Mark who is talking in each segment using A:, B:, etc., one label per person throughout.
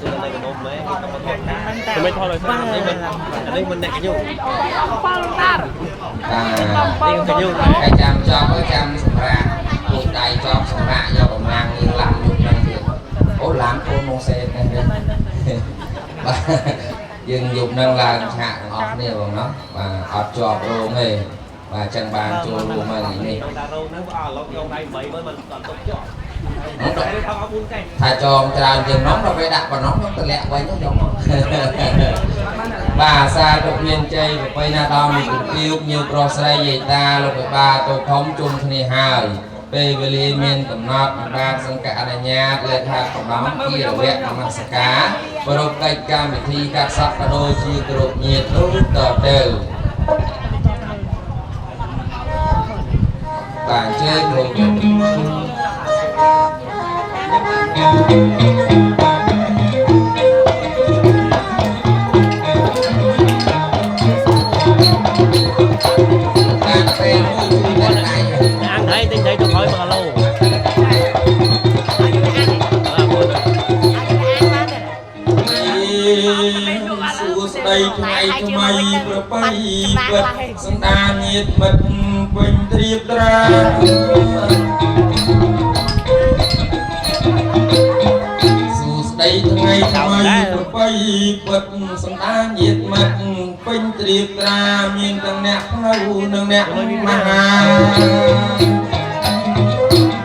A: នៅកណ្ដុំមែនគេក៏មកថតតាម
B: តែមិនថតឲ្យស្អាត
A: នេះមិននេះមិនអ្នកកញ្ញុ
C: បាទ
A: នេះកញ្ញុ
C: ហើយចាំចប់ហើយចាំសម្រាប់ពួកដៃចប់សម្រាប់យកកម្លាំងយើងឡាំយប់ហ្នឹងទៀតអូឡាំកូនមកសេហ្នឹងវិញបាទយើងយប់ហ្នឹងឡើងឆាកទាំងអស់គ្នាបងណោះបាទអត់ជាប់រោងទេបាទចឹងបានចូលរួមមកថ្ងៃនេះ
A: តារោងហ្នឹងអស់ឡុកយកដៃ8មើលមិនអត់ទុកជាប់តែថតអស់4កែ
C: ថាចងច្រើនជាងនំដល់ពេលដាក់ប៉ុណ្ណោះខ្ញុំតម្លាក់វិញយកមកបាទសាធុមានជ័យប្រពៃណាដល់មានជំទាវញៀវប្រុសស្រីយាយតាលោកបបាតូធំជុំគ្នាហើយពេលវេលាមានកំណត់បានសង្កអនុញ្ញាតលេខាកំណត់គិរវៈនមស្ការប្រពកិច្ចកម្មវិធីកាត់សក់ក៏ដូចជាគ្រប់ញាតិរូបតទៅបាទអញ្ជើញគ្រូ តាមពេលមួយជួយដល់ដៃ
A: អាំងត្រីទិញត្រីទៅក្រោយ1គីឡូ
C: សួស្តីថ្ងៃថ្មីប្របីពិតសន្តានញាតមិត្តពេញត្រៀបត្រាសួស្តីថ្ងៃថ្មីប្របីពិតសន្តានញាតមិត្តពេញត្រៀបត្រាមានទាំងអ្នកផ្លូវនិងអ្នកមហា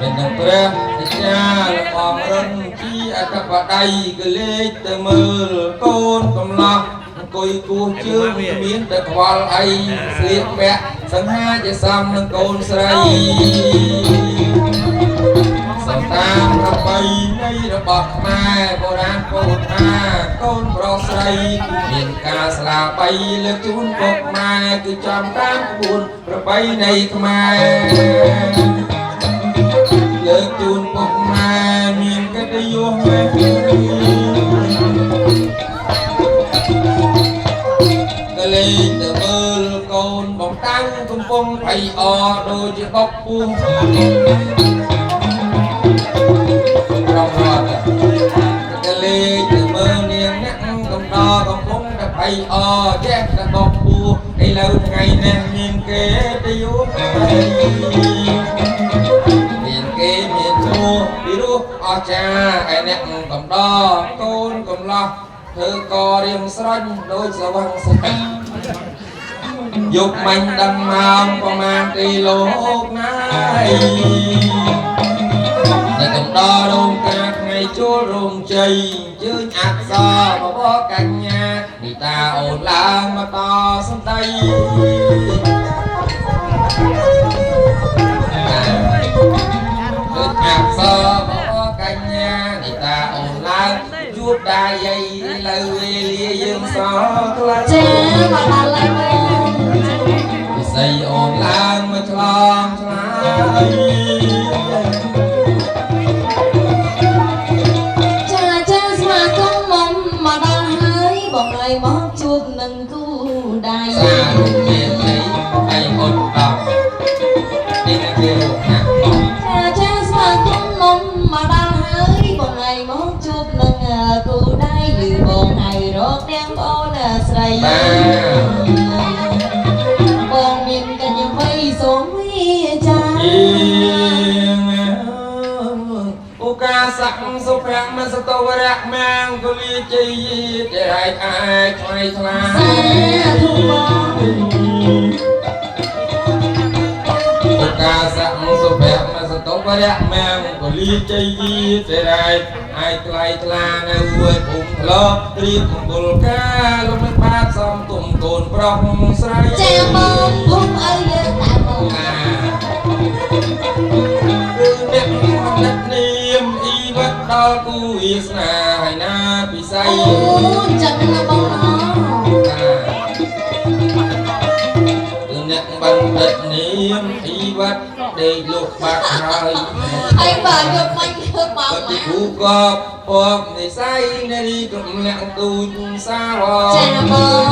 C: មាននឹងព្រះវិជ្ជាលបងរិនជាអធិបតីក៏លេចទៅមើលកូនកំឡោះអង្គុយគោះជើងគ្មានតែខ្វល់អីស្លៀកពាក់សង្ហាជាសំនឹងកូនស្រីសន្តានប្របីនៃរបស់ខ្មែរបុរាណពោលថាកូនប្រុសស្រីមានការស្លាបីលើកជូនពុកម៉ែគឺចំតាមក្បួនប្របីនៃខ្មែរ លើកជូនពុកម៉ែមានកិត្តិយសមេកលេចទៅមើលកូនបងតាំងកំពុងភ័យអដូចជាបុកពស់រងរត់កលេចទៅមើលនាងអ្នកកំដរកំពុងតែភ័យអចេះតែបុកពស់ឥឡូវថ្ងៃនេះមានគេទៅយស មានគេមានឈ្មោះពីរោះអស្ចារ្យឯអ្នកកំដរកូនកំឡោះធ្វើករៀមស្រញ់ដូចស្វាំងស្រាញ់យប់មាញ់ដឹងម៉ោងប្រមាណទីលោកណាយតែកំដររោងការថ្ងៃជួលរោងជ័យជើញអក្សរបបកញ្ញានីតាអូនឡើងមកតសំដី ដូចអក្សរបបកញ្ញានីតាអូនឡើងជួបតាយាយលើវេលាយើងសល់ខ្លះ
D: ចាមកដល់ហើយបង
C: ពិសីអូនឡើងមកឆ្លងឆ្លើយ
D: ចាចាស្វាគមន៍មកមកដល់ហើយបងហើយមកជួបនឹងគូដៃ
C: សារុមានន័យហើយអត់ដល់នេះគឺរូបណាស់បង
D: ចាចាស្វាគមន៍មកមកដល់ហើយបងហើយមកជួបនឹងគូដៃឬបងហើយរកនាងប្អូនស្រី
C: បាទ
D: បងមានកញ្ញាវ័យសូមវាចា
C: អៀងឧកាសៈសុភមសតវរៈមង្គលីជ័យទេរៃអាចថ្លៃថ្លា
D: សាធុបង
C: ឧកាសៈសុភមសតវរៈមង្គលីជ័យទេរៃអាចថ្លៃថ្លានៅវត្តភូមិធ្លកត្រៀមមង្គលការលោកមិនបាទសំទុំកូនប្រុសស្រី
D: ចាបងភូមិឲ្យយើងតាបង
C: គឺអ្នកផលិតនាមអ៊ីវត្តដល់គូវាសនាហើយណាពិសី
D: អូចឹងណាបងណោ
C: គឺអ្នកបណ្ឌិតនាមអ៊ីវត្តដេកលោកបាក់ហើយ
D: អីបើយកមិញធ្វើបង
C: បតិ
D: មក
C: ភូកបពកនិស័យនារីកំលាក់ទូចសាវ
D: ចាបង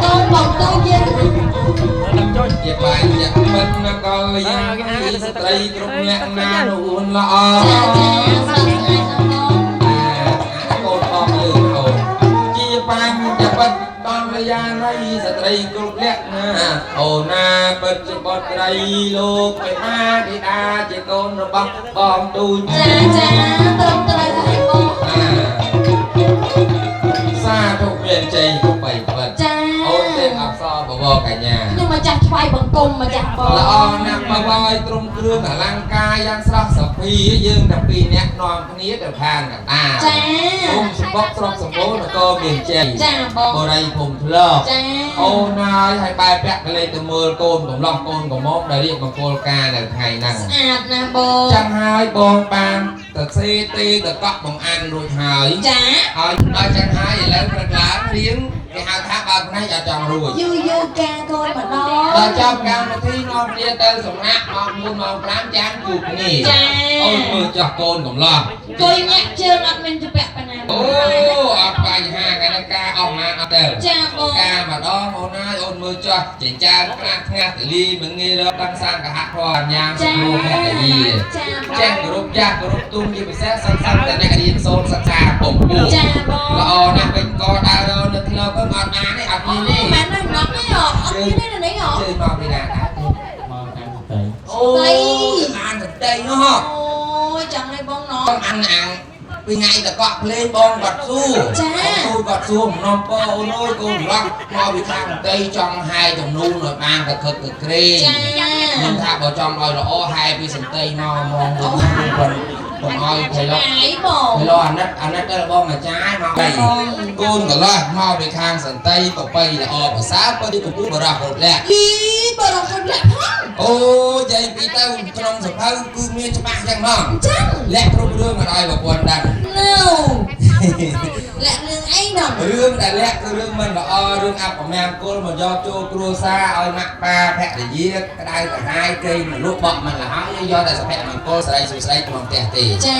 D: កូនបងតូចយើង
A: ដាក់ចុច
C: ជាបញ្ញមិត្តនកលយានស្ត្រីគ្រប់លក្ខណានួនល្អ
D: ចាចាស្អាតស្អាតណាស់បង
C: ពិតជាបុត្រីលោកបិតាបិតាជាកូនរបស់បងទូច
D: ចាចាត្រឹមត្រូវហើយបង
C: សាធុមានជ័យគ្រប់បីពិត
D: ចា
C: អូនទេពអប្សរបវរកញ្ញា
D: ខ្ញុំម្ចាស់ថ្វាយបង្គំម្ចាស់បង
C: ល្អណាស់បងអើយទ្រង់គ្រឿងអលង្ការយ៉ាងស្រស់សភាយើងទាំងពីរនាក់នាំគ្នាទៅខាងកតា
D: ចា
C: ភូមិសម្បុកស្រុកសម្បូរនគរមានជ័យ
D: ចាបង
C: បរិយភូមិធ្លក
D: ចា
C: អូនហើយហើយបែរពាក់កលេទៅមើលកូនកំឡោះកូនកំមុំដែលរៀបមង្គលការនៅថ្ងៃហ្នឹង
D: ស្អាតណាស់បង
C: ចឹងហើយបងបានទៅសេទេទៅកក់បង្អាន់រួចហើយ
D: ចា
C: ហើយដល់ចឹងហើយឥឡូវព្រឹកឡើងរៀងគេហៅថាបើកភ្នែកអត់ចង់រួច
D: យូរយូរការកូនម្ដង
C: ដល់ចប់កម្មវិធីនាំគ្នាទៅសម្រាប់ម៉ោង4ម៉ោង5ចាំជួបគ្នា
D: ចា
C: អូនមើលចោះកូនកំឡោះ
D: អង្គុយញាក់ជើងអត់មានជពាក់ប៉ុណ្ណា
C: អូអត់បញ្ហាថ្ងៃនេះការអស់ម៉ានអត់ទៅ
D: ចាបង
C: ការម្ដងអូនហើយអូនមើលចោះចិញ្ចើមក្រាស់ថ្ងាស់ទលីមិនងាយរកដឹងសង្ឃៈធម៌ញ៉ាំស
D: ចា
C: ង្គ្រោះភរិយា
D: ចាបង
C: ចេះគោរពចាស់គោរពទុំជាពិសេសសន្សំតែអ្នករៀនសូត្រសិក្សាពំពោះ
D: ចាបង
C: ល្អណាស់វិញក៏ដើររកនៅធ្លកទៅអត់បានទេអត់មានទេ
D: មែនទេណប់ទេអត់មានទេនេះហ៎
C: ជើងមកពីណាដែរ
A: មកតាមទៅ
C: អូអានសន្តីនោះហ៎
D: អូយចាំនេះបងណ
C: បងអានអាងពីថ្ងៃតកក់ភ្លេងបងគាត់សួរសួរគាត់សួរមិននំពោអូនអើយកូនរកមកពីខាងសន្តីចង់ហាយចំនួនឲ្យបានកខឹកកក្រេង
D: ចា
C: ខ្ញុំថាបើចង់ឲ្យល្អហាយពីសន្តីមកហ្មងវិញគាត់កុំឲ្យថៃឡុក
D: អាយបង
C: ហេឡូអាណិតអាណិតដល់បងអាចារ្យមកកូនកន្លោះមកពីខាងសន្តីប្របីល្អប្រសើរពិតជាកំពូលបរោះគ្រប់លក្ខ
D: យីបរោះគ្រប់លក្ខផង
C: អូយាយពីទៅក្នុងសភៅគឺមានច្បាស់ចឹងហ្មង
D: ចឹង
C: លក្ខគ្រប់រឿងអត់ឲ្យប្រពន្ធដឹង
D: ណៅលាក់រឿងអីណ
C: រឿងដែលលក្ខគឺរឿងមិនល្អរឿងអពមង្គលមកយកចូលគ្រួសារឲ្យម៉ាក់ប៉ាភរិយាក្តៅក្រហាយគេមកលក់បក់មិនលហើយយកតែសុភមង្គលស្រីសុស្រីក្នុងផ្ទះទេ
D: ចា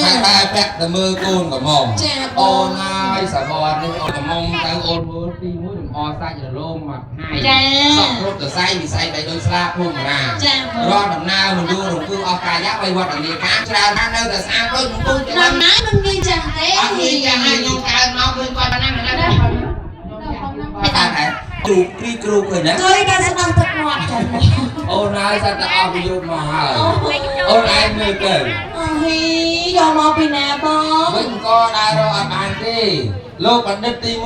C: ហើយបែរពាក់ទៅមើលកូនកំមុំ
D: ចាបង
C: អូនហើយសវននេះអូនកំមុំទៅអូនមើលទីមួយលំអសាច់រលោងមកថ្ងៃ
D: ចា
C: សក់គ្រប់ទៅសៃវិស័យបីដូចស្លាភូមិរា
D: ចាបង
C: រាល់ដំណើរមិនយូររង្គើអស់កាយៈបីវត្តអនាការច្រើនណាស់នៅតែស្អាតដូចមង្គល
D: ដំណើរមិនងាយចាស់ទេ
C: អត់មានយ៉ាងហើយខ្ញុំកើមកឃើញគាត់ប៉ុណ្ណាណាគាត់តែគ្រូគ្រីគ្រូឃើញណា
D: ជួយដល់ស្ដោះទឹកមាត់ចឹង
C: អូនហើយសត្វតែអស់ពីយប់មកហើយអូនឯងមើលទៅ
D: អូហ៊ីយកមកពីណាបង
C: វិញក៏ដើររកអត់បានទេលោកបណ្ឌិតទី1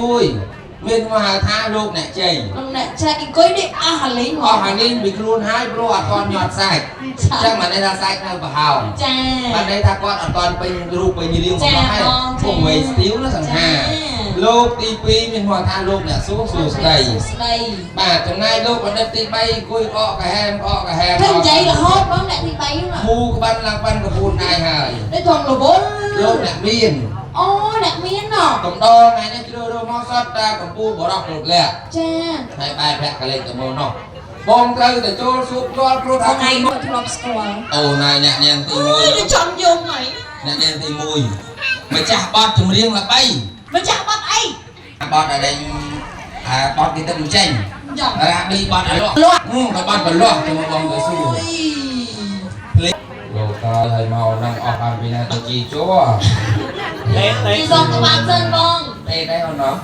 C: មានមកហៅថាលោកអ្នកជ័យ
D: អ្នកចាអង្គុយនេះអស់អាលីង
C: អស់អានេះពីខ្លួនហើយព្រោះអត់ទាន់ញាត់សាច់អញ្ចឹងមិនន័យថាសាច់នៅប្រហោង
D: ចា
C: បានន័យថាគាត់អត់ទាន់ពេញរូបពេញរាង
D: ចា
C: របស់ហើយ
D: បង
C: ពុំវ័យស្ទីវណាសង្ហាលោកទី2មានមកថាលោកអ្នកសួរសួស្ដី
D: ស្ដី
C: បាទចំណែកលោកបណ្ឌិតទី3អង្គុយអកកាហែមអកកាហែម
D: ធ្វើនិយាយរហូតបងអ្នកទី3ហ្នឹង
C: មូក្បាន់ឡើងប៉ាន់កពូនដៃហើយ
D: ដូចត្រង់រវល់
C: លោកអ្នកមាន
D: អូអ្នកមានណ
C: កំដរថ្ងៃនេះជ្រើសរើសមកសតតាកម្ពូលបរោះគ្រប់លក្ខ
D: ចា
C: ហើយបែរប្រាក់កលេចទៅមកនោះបងត្រូវតែចូលសួរផ្ទាល់ព្រោះថា
D: ថ្ងៃមកធ្លាប់ស្គាល់
C: អូនហើយអ្នកនាងទី
D: អូយ
C: 1
D: ដូចចំយំហី
C: អ្នកនាងទី1ម្ចាស់បទចម្រៀងល្បី
D: ម្ចាស់បាត់អី
C: បទអីអាបទគេទៅមិនចេញ
D: ចំ
C: រ៉ាប៊ីបទអលក់
D: លាក់
C: ក៏បទបលាស់ទៅមកបងទៅសួរលោកតើហើយមកនឹងអស់បានពីណាទៅជីជួ
A: ទេទេ
D: ទីសុំក្បាលសិនបង
C: ទេដែរអូនណោះ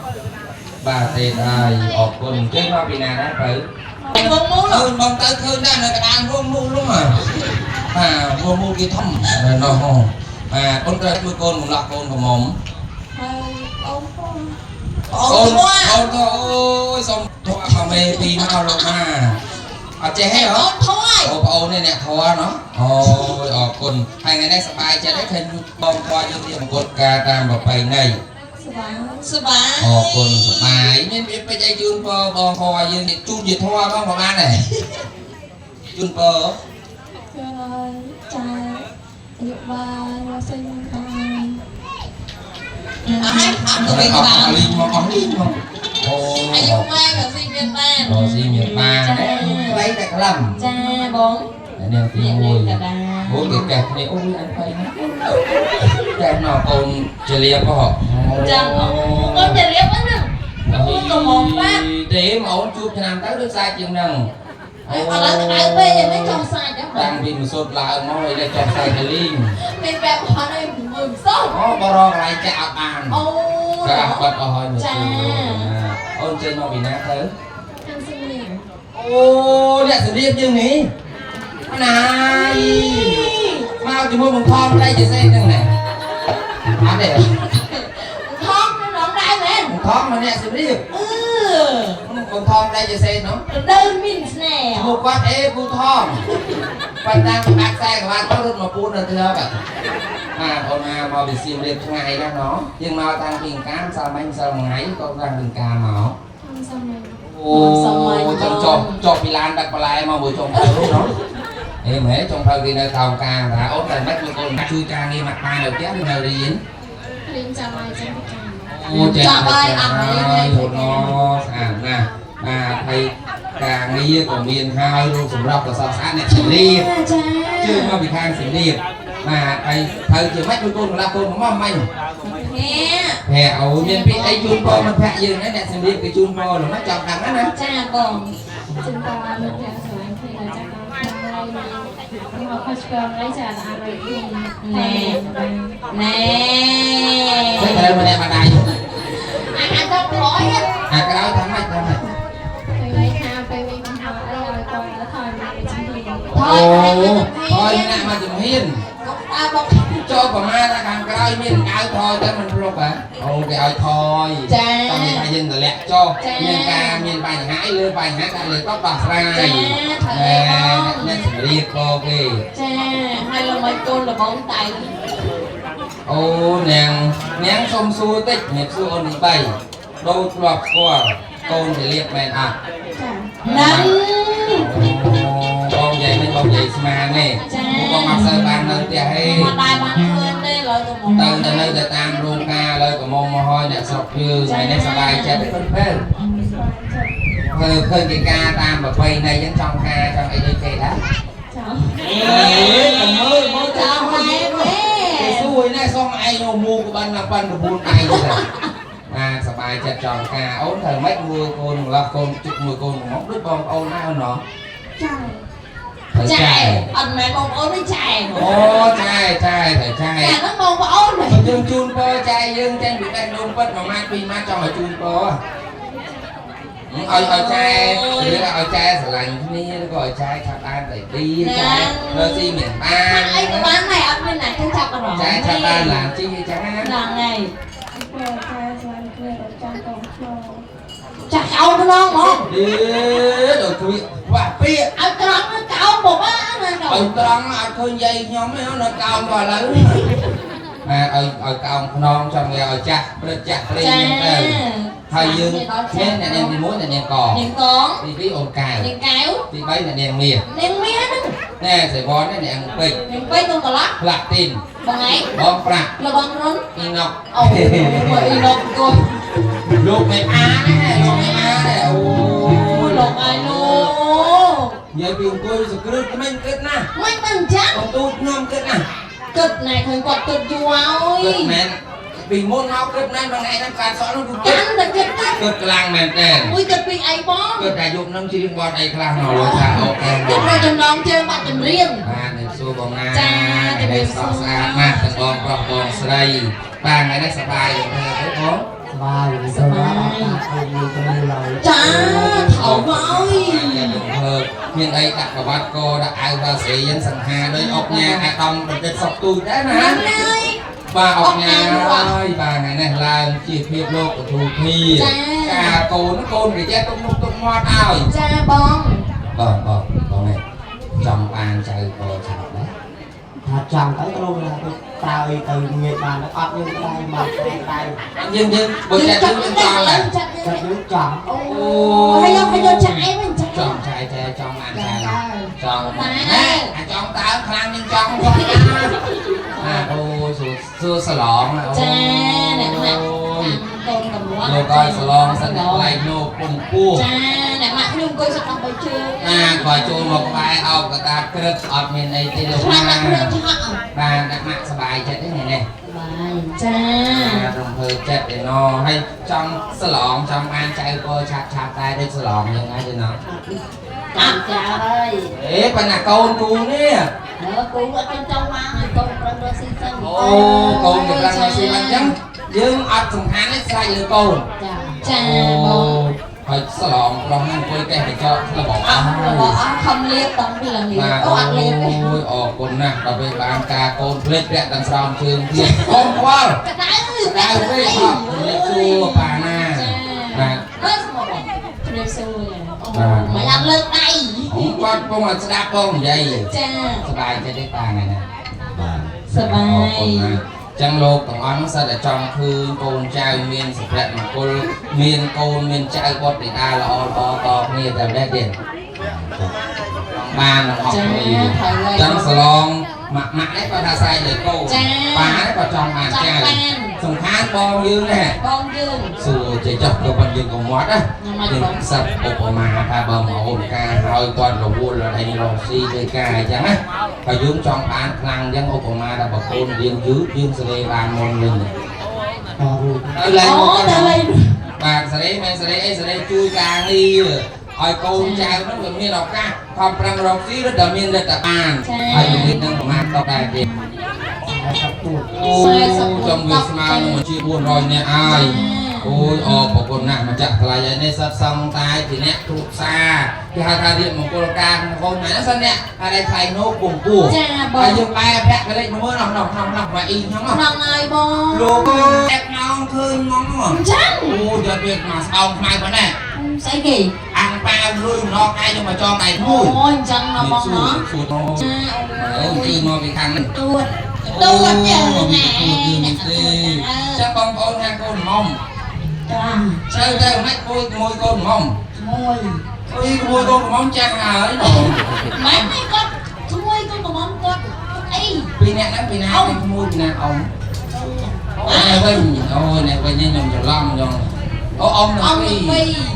C: បាទទេដែរអរគុណចេញមកពីណាដែរបើ
D: បងមូល
C: ឃើញបងទៅឃើញដែរនៅកណ្ដាលវងមូលនោះបាទវងមូលគេធំណោះបាទអូនត្រូវជួយកូនកំឡោះកូនកំមុំ
D: ហើយអូនផង
C: អូន
D: អូន
C: អូនទៅអូយសុំធွာមកមេពីមកលោកណាអត់ចេះទេហ៎
D: អូនធွာ
C: អូប្អូននេះអ្នកធွာណោះអូយអរគុណហើយថ្ងៃនេះសប្បាយចិត្តហើយឃើញបងធွာយើងនេះមង្គលការតាមប្រពៃណី
D: សប្បាយសប្បាយ
C: អរគុណសប្បាយមានពាក្យពេចន៍អីជូនពរបងធွာយើងជូនជាធွာបងក៏បានដែរជូនពរ
B: គឺចាអាយុបានមកសិញបាន
D: អស់ហើយអស់ទៅវិញ
C: អ
D: បា
C: ស់លីងមកអស់លីងមកអូ
D: អាយុម៉ែក៏ស៊ីមានបាន
C: រស់ស៊ីមានបានខ្លីតែក្លឹម
D: ចាបង
C: នាងទី
D: អ្នកនាង
C: 1
D: កដា
C: អូគេកេះគ្នាអូយអញភ័យណាស់កេះណកូនជាលៀបហ៎
D: ចាំអូកូនទៅរៀបហ្នឹងអូនក៏មកបាន
C: ទេមកអូនជួបឆ្នាំទៅដូចសាច់ជាងហ្នឹង
D: ឥឡូវក្តៅពេកយ៉ាងនេះចង់សាច់ហ្នឹង
C: តាំងពីម្សុតឡើងមកឥឡូវចង់សាច់ទៅលីង
D: មានបែបផនឲ្យមើលសោះ
C: អូបរកន្លែងចាក់អត់បាន
D: អូ
C: ក្រាស់បាត់អស់ហើយមើល
D: ចា
C: អូនចេញមកពីណាទៅ
B: ខាងសៀមរាប
C: អូ អូអ្នកសរៀបយើងនេះណាយមកជាមួយបងថមដៃជាសេហ្នឹងណាអត់ទេ
D: ថងនៅក្នុងដែរមែន
C: បងថមមកអ្នកសរៀប
D: អឺ
C: បងថមដៃជាសេហ្នឹង
D: ដើមមានស្នេហ៍
C: មកគាត់អេពូថមប៉ុន្តែបាក់ខ្សែក្បាត់ទៅរត់មកពូននៅធ្លាប់បាទអូនណាមកពីសៀមរាបឆ្ងាយណាស់ណោះយើងមកតាំងពីកាមសាលមិញសាលថ្ងៃក៏តាំងពីកាមមក
B: សម័យ
C: អូចុះចុះចុះពីឡានដឹកបន្លែមកមួយចុងភៅណោះអេមែនចុងភៅគេនៅតោងកាថាអូនតែមិនមួយកូនជួយការងារម៉ាក់ប៉ានៅផ្ទះឬនៅរៀន
B: រៀនចាំឲ្យចាំការ
C: អូចេះហើយអូនស្អាតណាស់បាទហើយការងារក៏មានហើយរូបសម្រាប់ក៏សោះស្អាតអ្នកជំនាញ
D: ចា
C: ជឿមកពីខាងសៀមរាបបាទហើយត្រូវជាម៉េចមួយកូនកន្លះកូនមកមិញ
D: ហេ
C: ភ័ក្រអូមានពាក្យអីជូនពរមិនភ័ក្រយើងណាអ្នកសៀមរាបគេជូនពរល្មិចចង់ដឹងណាណា
D: ចាបង
B: ចិនតលោកអ្នកស្រឡាញ់គ្នាដល់ចាស់ដល់ហើយមកខុសឆ្គងអីចាអរគុណ
D: ណែណែ
C: តែត្រូវម្នាក់ម្ដាយ
D: អាអាដល់ក្រោយ
C: អាក្រោយថាម៉េចថាម៉េច
B: ពេលថាពេលមានកំហុសអីឲ្យគាត់ថយមកជំហាន
C: អូថយម្នាក់មកជំហាន
D: អើបង
C: ចូលប្រមាណថាខាងក្រោយមានដៅថយតែមិនភ្លុកហ៎អូគេឲ្យថយ
D: ចា
C: តែមានថាយើងតម្លាក់ចុះមានការមានបញ្ហាអីលើបញ្ហាដាក់លើកបដោះស្រាយ
D: ចាត្រូវទេបង
C: អ្នកជំរាបក៏គេ
D: ចាហើយលោកឲ្យកូនលបងតៃ
C: អូនាងនាងសុំសួរតិចមានសួរអូនទី3ដូរធ្លាប់ស្គាល់កូនទៅលៀបមែនអត់
B: ចា
D: នឹង
C: បងនិយាយមិនបងនិយាយស្មានទេបងអត់សូវបាននៅផ្ទះទេ
D: មកដែរបានឃើញទេឡើយទៅមក
C: ទៅទៅនៅតែតាមរោងការលើកមុំមកហើយអ្នកស្រុកយើងថ្ងៃនេះសប្បាយចិត្តទេគុណពេលធ្វើឃើញគេការតាមប្រពៃណីចឹងចង់ការចង់អីដូចគេដែរ
B: ចា
C: អេកុំមើលមើលតាម
D: ចាំ
C: ហើយ
D: បែ
C: គេសួរណែសុំឯងមូកបានណាប៉ាន់9ឯងទៅបាទសប្បាយចិត្តចង់ការអូនត្រូវម៉េចមួយកូនម្លោះកូនជិតមួយកូនមកដូចបងប្អូនណាអូនណោះ
B: ចា
C: ត្រូវ
D: ចែ
C: ចែ
D: អត់មែនបងប្អូនទេចែ
C: អូចែចែត្រូវចែ
D: ចាហ្នឹងបងប្អូន
C: បើយើងជូនពរចែយើងចេញពីបេះដូងពិតមួយម៉ាត់ពីរម៉ាត់ចង់ឲ្យជូនពរឲ្យឲ្យចែឬឲ្យចែស្រឡាញ់គ្នាឬក៏ឲ្យចែឆាប់បានតែទីចែរកស៊ីមានបាន
D: អីក៏បានដែរអត់មានណាគេចាប់អារម្មណ៍
C: ចែឆាប់បានឡានជីអីចឹងណា
D: ហ្នឹងហើយ
B: ពេលចាស្រឡាញ់គ្នាដល់ចាំកូនក្នុង
D: ចាក់កោខ្នងហ្មង
C: អេដល់ជួយវាក់ពាក្យ
D: ឲ្យត្រង់កោមកណាណាកោ
C: ឲ្យត្រង់អត់ឃើញយាយខ្ញុំទេនៅកោងក៏ឥឡូវបាទឲ្យឲ្យកោងខ្នងចង់ឲ្យចាស់ព្រឹកចាស់ព្រេងហ្នឹងទៅហើយយើងមានអ្នកនាងទី1អ្នកនាងក
D: នាងកង
C: ទី2អូនកែវ
D: នាងកែវ
C: ទី3អ្នកនាងមាស
D: នាងមាសហ្នឹង
C: ណែសៃវ៉ននេះអ្នកអង្គពេជ្រ
D: នាងពេជ្រកូនកន្លះ
C: ផ្លាទីន
D: បងឯង
C: បងប្រាក់
D: លបងរុន
C: អ៊ីណុក
D: អូមកអ៊ីណុកកូន
C: លោកមេអាណែលោកមេអាណែអូ
D: លោកអើយលោក
C: និយាយពីអង្គុយសក្រើតក្មេងគិតណាស់
D: មិនមិនចឹង
C: បងទូចខ្ញុំគិតណាស់
D: គិតណែឃើញគាត់គិតយូរហើយ
C: គិតមែនពីមុនមកគិតមែនមួយថ្ងៃហ្នឹងការសក់នោះគឺគិត
D: កាន់តែគិតទៅ
C: គិតខ្លាំងមែនតើ
D: មួយគិតពីអីបង
C: គិតថាយប់ហ្នឹងច្រៀងបទអីខ្លះណោះលោកថាអូខេ
D: គិតរកចំណងជើងបាត់ចម្រៀង
C: បាទនឹងសួរបងណា
D: ចាជំរាបសួរ
C: ស្អាតណាស់ទាំងបងប្រុសបងស្រីបាទថ្ងៃនេះសប្បាយទេបង
E: ស្បាយសប្បាយអត់តាឃើញមានគ្នាឡើយ
D: ចាថោមកអើយ
C: មានអីដាក់ប្រវត្តិកដាក់អាវបាស្រីយ៉ាងសង្ហាដោយអុកញ៉ាអាដាមបណ្ឌិតសុកទូចដែរណា
D: ហ្នឹងហើយ
C: បាទអុកញ៉ាហើយបាទថ្ងៃនេះឡើងជាភាពលោកពធូធាការកូនកូនគេចេះទុកមុខទុកមាត់ឲ្យ
D: ចាបង
C: បងបងបងនេះចង់បានចៅកឆាប់ណា
E: ថាចង់ទៅក្រុមណាទៅប្រើអីទៅងាយបានអត់យើងដៃមកដៃ
C: យើងយើងបើចាក់យើងចង់ដែរ
D: ចាក់
E: ចិត្តយើងចង់
D: អូហើយយកហើយយកចាក់អីវិញចាក់
C: ចង់ចែចែចង់បានចែចង់ណាអាចង់តើខ្លាំងយើងចង់គាត់ណាអូសួរសួរសឡងអូ
D: ចាអ្នកម៉ាក់កូនកំឡោះ
C: លោកឲ្យសឡងសិនអ្នកឡៃលោកពងពោះ
D: ចាអ្នកម៉ាក់ខ្ញុំអង្គុយសឹកដល់បីជើង
C: ណាក៏ចូលមកក្បែរអោបកតាបក្រឹបអត់មានអីទេលោក
D: ឆ្លា
C: ណា
D: ក់ដាក់គ្រឿងឆក់
C: បាទអ្នកម៉ាក់សប្បាយចិត្តទេនេះ
D: បាយចា
C: រំភើបចិត្តឯណោហើយចង់សឡងចង់បានចៅកឆាប់ឆាប់ដែរដូចសឡងយ៉ាងណាទេណោ
D: អាប់ចាហើយ
C: អេប៉ុន្តែកូនគូនេះ
D: អើគូអត់ចង់មកហើយកូនប្រឹងរកស៊ីសិន
C: អូកូនកម្លាំងមកស៊ីបានអញ្ចឹងយើងអត់សំខាន់ទេស្រេចលើកូន
D: ចាចាបង
C: ហើយសឡងប្រុសហ្នឹងអង្គុយកេះកញ្ចក់ក្លប
D: អស់របស់អស់ខំលៀបតាំងពីឡើងលៀប
C: បាទ
D: អូអត់លៀបទេ
C: អូយអរគុណណាស់ដល់ពេលបានការកូនភ្លេចពាក់ទាំងស្រោមជើងទៀតកុំខ្វល់
D: ក្តៅ
C: ដៅពេកអត់លេបសួរប៉ាណាបាទ
D: មើលស្មោះបង
B: ជំរាបសួរចា
D: អូមិនអត់លើកដៃ
C: អូគាត់ពងឲ្យស្ដាប់បងនិយាយ
D: ចា
C: សប្បាយចិត្តទេប៉ាថ្ងៃនេះបាទ
D: សប្បា
C: អរគុ
D: យ
C: ណណាស់ចឹងលោកទាំងអស់ហ្នឹងសិតតែចង់ឃើញកូនចៅមានសុភមង្គលមានកូនមានចៅបុត្រធីតាល្អល្អតគ្នាតែម្លេះទៀតបានទាំងអស់គ្នាចឹងសឡងម៉ាក់ម៉ាក់នេះគាត់ថាស្រែកលើកូនប៉ានេះគាត់ចង់បានចៅសំខាន់បងយើងនេះ
D: បងយើង
C: សួរចេះចុះក៏ប៉ុនយើងក៏មាត់ណាយើងសិតឧបមាថាបើមកអូនការហើយគាត់រវល់អីរកស៊ីធ្វើការអញ្ចឹងណាហើយយើងចង់បានខ្លាំងអញ្ចឹងឧបមាថាបើកូនយើងយឺតយើងសេរីបានមុនវិញ
E: តរួច
C: ទៅឡើង
D: អូ
C: មក
D: តែលេង
C: បាទសេរីមិនសេរីអីសេរីជួយការងារឲ្យកូនចៅហ្នឹងវាមានឱកាសខំប្រឹងរកស៊ីឬដល់មានរត់តែបានហើយវានឹងប្រមាណតដែរទៀត
E: 44
C: អូចំវាស្មើនឹងជា400នាក់ហើយអូយអរប្រគុណណាស់ម្ចាស់ថ្លៃហើយនេះសត្វសង្ឃតែជាអ្នកគ្រួសារគេហៅថារៀបមង្គលការក្នុងកូនណាសិនអ្នកហើយថ្លៃនោះពងពោះ
D: ចាប
C: ហើយ
D: ង
C: យើងបែរប្រាក់កលេចមកមើលនោះនោះនោះនោះមកអ៊ីហ្នឹង
D: ក្នុងហើយបង
C: លោកអែបម៉ោងឃើញហ្មង
D: អញ្ចឹង
C: អូយកវាមកស្អោងខ្មៅប៉ុណ្ណា
D: ស្អីគេ
C: អាំងប៉ាវលុយម្ដងឯងយកមកចងដៃមួយ
D: អូអញ្ចឹងណាបងណោះ
C: សួរអូ
D: ចា
C: អូជឿមកពីខាងនេះ
D: ទួតទួតចា
C: មកពីទួតយើងនេះទេចាំបងប្អូនខាងកូនមុំ
D: ចា
C: ត្រូវតែមិនមួយកូនមុំ
D: មួយ
C: អុយមួយកូនមុំចាស់ហើយបង
D: ម៉ែនេះគាត់ក្មួយកូនកំមុំគាត់អី
C: ពីអ្នកហ្នឹងពីណាពីក្មួយពីណាអ៊ំអូនេះវិញអូនេះវិញខ្ញុំច្រឡំខ្ញុំអូអ៊ំ
D: អ
C: នឹង
D: ង
C: ពី
D: ពីរ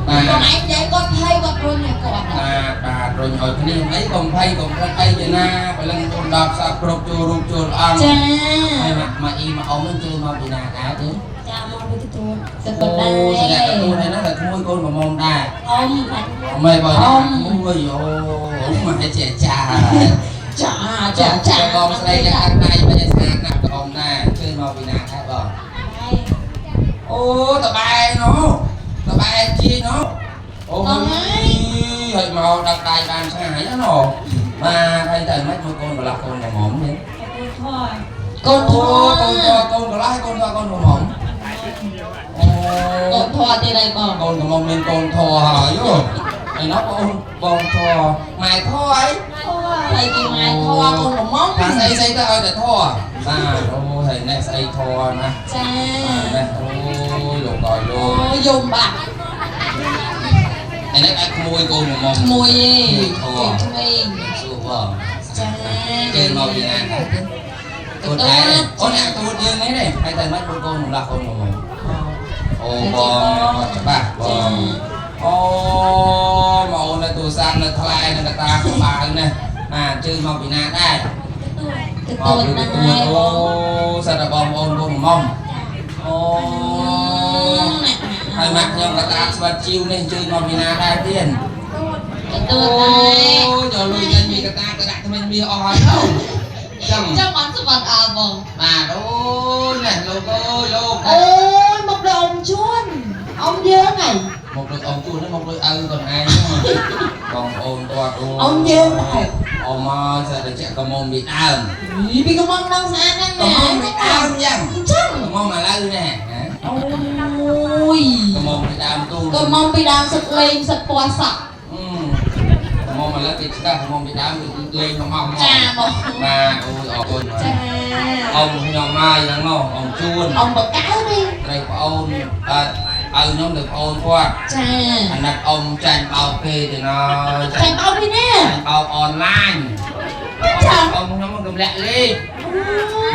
C: បាទ
D: បងឯងនិយាយគាត់ភ័យគាត់រុញឲ្យគាត់
C: បាទបាទរុញឲ្យគ្នាអីកុំភ័យកុំព្រឹកអីទេណាព្រលឹងគុណ10សពគ្រប់ចូលរូបចូលអង្គ
D: ចា
C: ហើយមកមកអ៊ីមកអ៊ំហ្នឹងជួយមកពីណាដែរទេ
B: ចាមកពីទទួល
D: សកលដែរ
C: អូសម្រាប់កូនហើយណាតែក្មួយកូនក្រមុំដែរ
D: អ៊ំ
C: អមេបើក្មួយអូអូមកជាចា
D: ចាចាចា
C: បងស្រីយ៉ាងអត់ដៃមិនស្អាតណាស់ក្រមុំដែរជួយមកពីណាដែរបងអូតបែនោះតបែជីនោះអូហើយមកដាក់ដៃបានឆ្ងាយណានោះបាទហើយតែមិនមួយកូនកន្លះកូនក្រមុំនេះ
D: កូនធ
C: អូ
D: ัว
C: កូនធកូនកន្លះកូនធកូនក្រមុំអូ
D: កូនធัวទៀតហើយបង
C: កូនកំមុំមានកូនធហើយអូឯនោះបងបងធម៉ែធអី
D: ហើយគេម៉ែធัวកូនកំមុំ
C: ថាស្អីស្អីទៅឲ្យតែធបាទអូហើយនេះស្អីធណា
D: ចា
C: នេះអូយលោកដល់លោ
D: អូ
C: ក
D: យំបាក់
C: ឯនេះអាចក្មួយកូនកំមុំ
D: ក្មួយឯង
C: ធ
D: ក្មេង
C: សួរបង
D: ចា
C: គេមកពីណាកូនដែរអូនអ្នកទូតយើងនេះនេះហើយតែមិនកូនកូនម្ល៉េះកូនកំមុំអូបងច្បាស់បងអូមកអូននៅទូរស័ព្ទនៅថ្លៃនៅកតាក្បាលនេះបាទជឿមកពីណាដែរ
D: ទៅទួតដែរ
C: អូ
D: បង
C: សិតតែបងប្អូនកូនមុំអូហើយម៉ាក់ខ្ញុំកតាស្វិតជីវនេះជឿមកពីណាដែរទៀត
D: ទៅទួតដែរ
C: អូចូលលុយចេញពីកតាទៅដាក់ថ្មិញមាសអស់ហើយទៅចឹង
D: ចាំអត់ស្បាត់អើបង
C: បាទអូនេះលោកអើយលោក
D: អូយមកដល់អ៊ំជួនអ៊ំយើងហី
C: មកដូចអ៊ំជួនមកដូចឪខ្លួនឯងបងប្អូនគាត់អូ
D: អ៊ំយើងដែរ
C: អ៊ំមកសិតតែជាកមុំពីដើម
D: ពីកំមុំដល់ស្អាតណាស់
C: កមុំពីដើមយ៉ាង
D: អញ្ចឹង
C: កមុំឥឡូវនេះ
D: អូយក
C: មុំពីដើមទូ
D: កំមុំពីដើមសិតលេងសិតពណ៌សក់
C: កមុំឥឡូវគេឆ្កឹះកមុំពីដើមលេងមកអស់មក
D: ចាបង
C: បាទអូយអរគុណ
D: ចា
C: អ៊ំខ្ញុំមកហ្នឹងមកអ៊ំជួន
D: អ៊ំបកៅនេះ
C: ត្រូវប្អូនអើឲ្យខ្ញុំទៅប្អូនគាត់
D: ចា
C: អាណិតអ៊ំចាញ់បោកគេទៅណ
D: ចាញ់បោកពីណា
C: ចាញ់បោកអនឡាញ
D: ចា
C: អ៊ំខ្ញុំទម្លាក់លេខ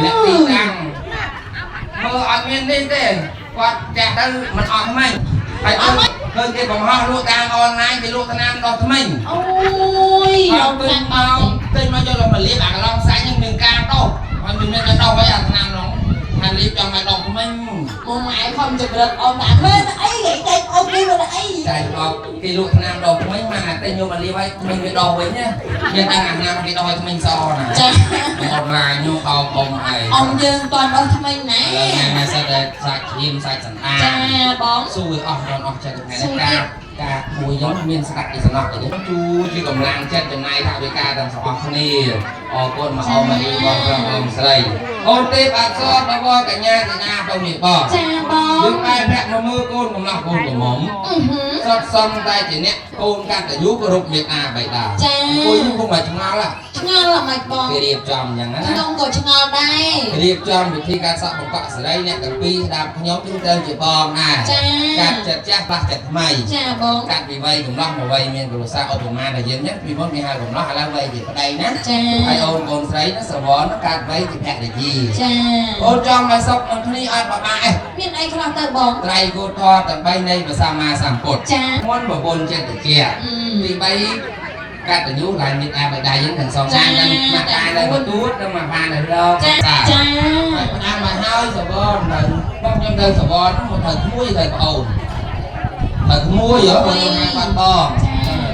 C: លាក់ទីតាំងមើលអត់មាននេះទេគាត់ចាក់ទៅមិនអស់ថ្មិញហើយអត់ឃើញគេបង្ហោះលក់តាមអនឡាញគេលក់ថ្នាំដោះថ្មិញ
D: អូយ
C: អត់ទិញមកទិញមកយកមកលាបអាកន្លងសាច់ហ្នឹងមានការដោះហើយមិនមានតែដោះអីអាថ្នាំហ្នឹងថាលាបចង់ឲ្យដោះថ្មិញ
D: មកម៉ែខំចម្រិតអ៊ំថាមែនអីគេតែអ៊ំ គេមកអី
C: តែអត់គេលក់ថ្នាំដុសធ្មេញមកអាតែញោមអាលាបឲ្យធ្មេញវាដុសវិញណាមានដឹងអាថ្នាំគេដុសឲ្យធ្មេញសណា
D: ចា
C: អត់ឡាញោមអោបអ៊ំឯង
D: អ៊ំយើងតន់អស់ថ្មីណា
C: ឥឡូវថ្ងៃនេះសិតតែសាច់ឈាមសាច់សណ្ដាន
D: ចាបង
C: ស៊ូឲ្យអស់រនអស់ចិត្តថ្ងៃនេះការការមួយខ្ញុំមានស្ដាប់ពីសំណក់ទៅជួយជាកម្លាំងចិត្តចំណាយថវិកាទាំងសងអស់គ្នាអរគុណមកអមរីបងប្រុសបងស្រីអូនទេពអក្សរដល់វកញ្ញាកញ្ញាបងនេះបង
D: ចាបង
C: យើងបែរប្រាក់មកមើលកូនកំឡោះកូនកំមុំ
D: អឺហឺ
C: សតសឹងតែជាអ្នកកូនកតញ្ញូគោរពមេត្តាបិតា
D: ចា
C: អង្គុយខ្ញុំពុំតែឆ្ងល់ហ่ะ
D: ឆ្ងល់អ្ហ្មងបង
C: គេរៀបចំយ៉ាងហ្នឹងណា
D: ខ្ញុំក៏ឆ្ងល់ដែរ
C: រៀបចំវិធីការសក់បង្កក់សេរីអ្នកទាំងពីរស្ដាប់ខ្ញុំខ្ញុំត្រូវជាបងដែរ
D: ចា
C: កាត់ចិត្តចាស់ផ្លាស់ចិត្តថ្មី
D: ចាបង
C: កាត់ពីវ័យកំឡោះមកវ័យមានគ្រួសារឧបមាដែលយើងហ្នឹងពីមុនគេហៅកំឡោះឥឡូវវ័យជាប្តីណា
D: ចា
C: ហើយអូនកូនស្រីហ្នឹងស្រវនកាត់វ័យជាភរិយា
D: ចា
C: អូនចង់ឲ្យសុខនឹងគ្នាឲ្យបបាក់ឯង
D: មានអីខ្លះទៅបង
C: ត្រៃគោធរទាំង3នៃព្រះសម្មាសម្ពុទ្ធ
D: ចា
C: មុនប្រពន្ធចិត្តជា
D: អឺ
C: ទី3កតញ្ញូឡើងមានអាបិតាយើងទាំងសងខាងទាំងមកតានៅបន្ទួតនិងមកបាននៅរក
D: ចាចា
C: ហើយផ្ដាំមកហើយសវននៅបងខ្ញុំទៅសវនមកត្រូវក្មួយត្រូវប្អូនត្រូវក្មួយហ៎បងខ្ញុំបាត់បង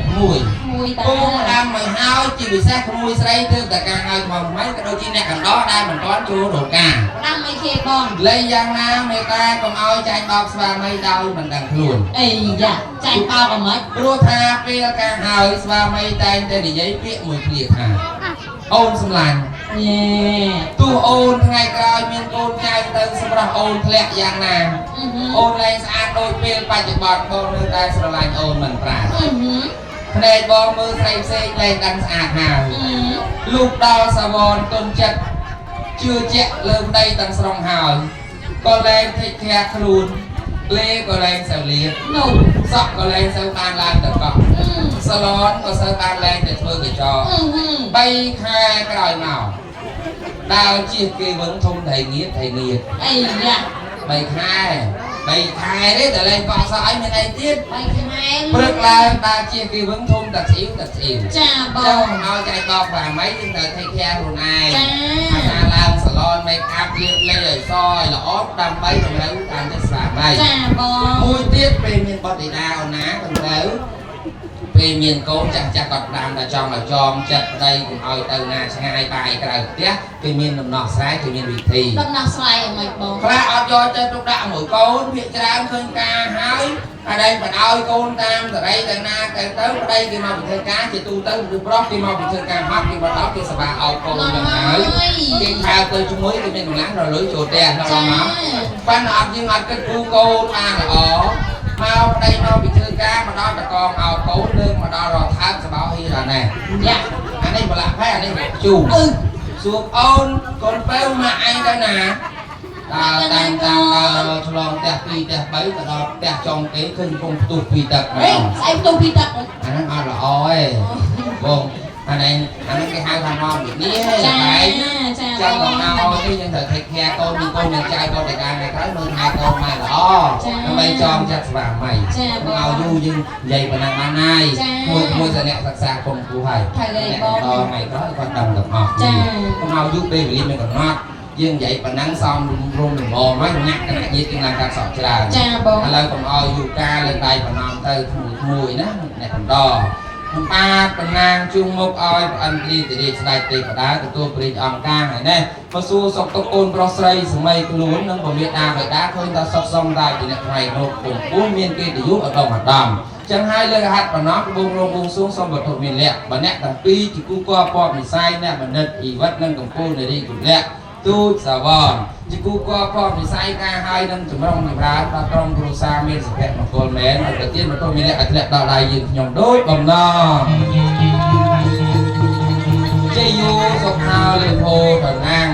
C: ក្មួយ
D: មួយតា
C: គូផ្ដាំមកហើយជាពិសេសក្មួយស្រីទើបតែការឲ្យផងថ្មីក៏ដូចជាអ្នកកណ្ដោះដែលមិនទាន់ចូលរោងការ
D: ដាំអីគេបង
C: លេងយ៉ាងណាមេតាកុំឲ្យចាញ់បោកស្វាមីដោយមិនដឹងខ្លួន
D: អីយ៉ាចាញ់បោកអ្ហ្មង
C: ព្រោះថាពេលការហើយស្វាមីតែងតែនិយាយពាក្យមួយឃ្លាថាអូនសម្លាញ់
D: ញ៉េ
C: ទោះអូនថ្ងៃក្រោយមានកូនចៅទៅសម្រាប់អូនធ្លាក់យ៉ាងណា
D: អឺហឺ
C: អូនលែងស្អាតដូចពេលបច្ចុប្បន្នបងនៅតែស្រឡាញ់អូនមិនប្រា
D: អឺហឺ
C: ភ្នែកបងមើលស្រីផ្សេងលែងដឹងស្អាតហើយ
D: អឺ
C: លូកដល់សវនទុនចិត្តជឿជាក់លើប្តីទាំងស្រុងហើយក៏លែងធីកធាខ្លួនលេក៏លែងសូវលៀប
D: នោះ
C: សក់ក៏លែងសូវបានឡើងទៅកក់
D: អឺ
C: សាឡនក៏សូវបានលែងទៅធ្វើកញ្ចក់
D: អឺហឺ
C: 3ខែក្រោយមកដើរជិះគេវឹងធំថៃងៀតថៃងៀត
D: អីយ៉ា
C: 3ខែ3ខែទេតែលែងកក់សក់អីមានអីទៀត
D: បីខែ
C: ព្រឹកឡើងដើរជិះគេវឹងធំតាស្អ៊ីវតាស្អ៊ីវ
D: ចាប
C: ច
D: ង
C: ង់ឲ្យចែកបោកបាមីយើងត្រូវ take care ខ្លួនឯង
D: ចា
C: អាសាឡើងសាឡន make up លាបលេឲ្យសឲ្យល្អដើម្បីតម្រូវតាមចិត្តស្វាមី
D: ចាបង
C: មួយទៀតពេលមានបុត្រធីតាអូនណាតម្រូវពេលមានកូនចាស់ចាស់គាត់ផ្ដាំតែចង់ឲ្យចងចិត្តប្តីកុំឲ្យទៅណាឆ្ងាយបាយក្រៅផ្ទះគេមានដំណោះស្រាយគេមានវិធី
D: ដំណោះស្រាយអ្ហ្មងបង
C: ខ្លះអត់យកចិត្តទុកដាក់មួយកូនភាកច្រើនឃើញការហើយអដែងបដោយកូនតាមសេរីទៅណាទៅទៅប្តីគេមកពីធ្វើការជាទូទៅឬប្រុសគេមកពីធ្វើការហត់គេមកដល់គេសបាអោបកូននឹងហើយគេខៅទៅជាមួយគេមានកម្លាំងរលុយចូលផ្ទះដល់
D: ចា
C: មកប៉ិនអត់យើងអត់គិតគូកូនបានល្អមកប្តីមកពីធ្វើការមកដល់តកងអោបកូនលើកមកដល់រដ្ឋាភិបាលសបោហ៊ីដល់ណែ
D: យ៉ា
C: អានេះប្រឡាក់ផែអានេះជូ
D: អឺ
C: សួរអូនកូនពៅមកឯងទៅណាដើរតាមតាមដើរឆ្លងផ្ទះ2ផ្ទះ3ទៅដល់ផ្ទះចុងគេឃើញកំពុងផ្ទុះពីទឹក
D: អេស្អីផ្ទុះពីទឹក
C: អាហ្នឹងអត់ល្អទេបងអានេះអាហ្នឹងគេហៅថាមកពីនេះ
D: ចា
C: តែ
D: ចា
C: ចាំ
D: បង
C: ដល់មកទេយើងត្រូវ take care កូនមានកូនមានចៅកូនតែការថ្ងៃក្រោយមើលថែកូនម៉ែល្អដើម្បីចងចិត្តស្វាមី
D: ចាបង
C: ឲ្យយូរយើងនិយាយប៉ុណ្ណឹងបានហើយមួយមួយសអ្នកសិក្សាគុំគូហើយ
D: ហើយបង
C: ដល់ថ្ងៃក្រោយគាត់ដឹងទាំងអស់
D: ចា
C: កុំឲ្យយូរពេលវេលាមានកំណត់យើងនិយាយប៉ុណ្ណឹងសមរុំលំងហើយញាក់គណៈញាតិយើងឡើងកាត់សក់ច្រើន
D: ចាបង
C: ឥឡូវកុំឲ្យយូរការលើកដៃបណ្ណំទៅក្មួយក្មួយណាអ្នកកំដរខ្ញុំបាទតំណាងជួងមុខឲ្យព្រះអិនទ្រីតិរាជស្ដេចទេវតាទទួលព្រះរាជអង្គការហើយនេះមកសួរសុខទុក្ខកូនប្រុសស្រីសម័យខ្លួននិងពមាតាបិតាឃើញថាសុខសំដែរជាអ្នកថ្លៃរោគពងពោះមានកិត្តិយសឧត្តមឧត្តមចឹងហើយលើកហັດបណ្ណំកំពុងរងវងសួងសូមវត្ថុមានលក្ខបើអ្នកទាំងពីរជាគូកពណ៌និស័យអ្នកបណ្ឌិតអ៊ីវិតនិងកម្ពុជានារីគុលៈទូចសាវនជាគូកពណ៌និស័យការហើយនឹងចម្រុងចម្រើនដល់ក្រុមគ្រួសារមានសុភមង្គលមែនហើយប្រទានវត្ថុមានលក្ខឲ្យធ្លាក់ដល់ដៃយើងខ្ញុំដូចបំណងជ័យយោសុខាលេភោតំណាង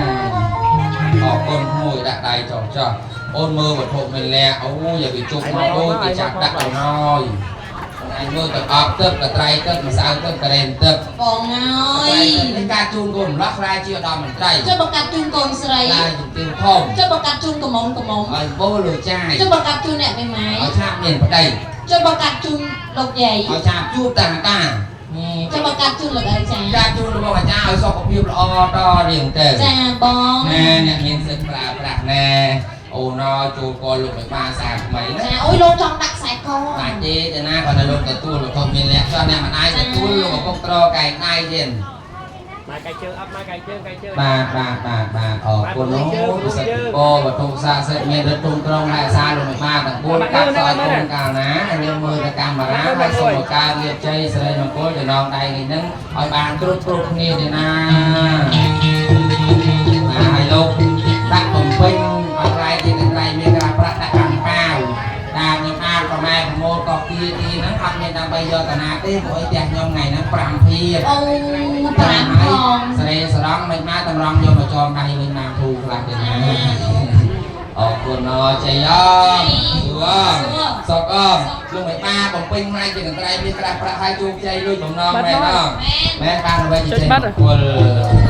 C: អរគុណមួយដាក់ដៃចុះចោះអូនមើលវត្ថុមានលក្ខអូយ៉ាវាជុំមកអូគេចាក់ដាក់ទៅហើយអញមើលទឹកអប់ទឹកកត្រៃទឹកម្សៅទឹកការ៉េមទឹក
D: បងអើយ
C: នេះការជូនកូនម្លោះខ្លាយជាឧត្តមមន្ត្រី
D: ចុះបង្កាត់ជូនកូនស្រី
C: ខ្លាយជំទាវធំ
D: ចុះបង្កាត់ជូនកំមុំកំមុំ
C: ឲ្យបូលូចាយ
D: ចុះបង្កាត់ជូនអ្នកមេម៉ាយ
C: ឲ្យឆាប់មានប្តី
D: ចុះបង្កាត់ជូនលោកយាយ
C: ឲ្យឆាប់ជួបតាតា
D: ចុះបង្កាត់ជូនលោកឪចា
C: ការជូនរបស់អាចារ្យឲ្យសុខភាពល្អតរៀងទៅ
D: ចាបង
C: ណែអ្នកមានសិទ្ធិប្រើប្រាស់ណែ អូនអើយចូលកលោកមិនបានសារថ្មីណា
D: ចាអូយលោកចង់ដាក់ខ្សែក
C: បាទទេទៅណាគាត់នៅលោកទទួលលោកធំមានលក្ខចោះអ្នកម្ដាយទទួលលោកឪពុកត្រកែងដៃទៀត
A: ម៉ែកែជើងអត់ម៉ែកែជើងកែជើង
C: បាទបាទបាទបាទអរគុណអូពិសិដ្ឋពរវត្ថុស័ក្តិសិទ្ធិមានរិទ្ធទុំត្រង់រក្សាលោកមិនបានទាំង4កាត់សោយគុណកាលណាហើយយើងមើលទៅកាមេរ៉ាហើយសូមឱកាសលាបជ័យសិរីមង្គលចំណងដៃនេះនឹងឲ្យបានគ្រប់គ្រប់គ្នាទេណាបាទហើយលោកដាក់បំពេញអត់រៃទីនឹងរៃមានក្រាស់ប្រាក់ដាក់អាំងប៉ាវតាមខ្ញុំអានប្រម៉ែប្រមូលកោះគៀទីហ្នឹងអត់មានដើម្បីយកតាណាទេព្រោះអីផ្ទះខ្ញុំថ្ងៃហ្នឹង5ភាប
D: អូ5ផង
C: សេរីសរងមិនមកតម្រង់យកមកចងដៃវិញតាមធូខ្លះទេណាអរគុណអរជ័យអមសួរសុកអមលោកមេបាបំពេញផ្នែកជាកន្ត្រៃមានក្រាស់ប្រាក់ហើយជោគជ័យលួចបំណងមែនអងមែនបានអ្វីជាជ័យមង្គល។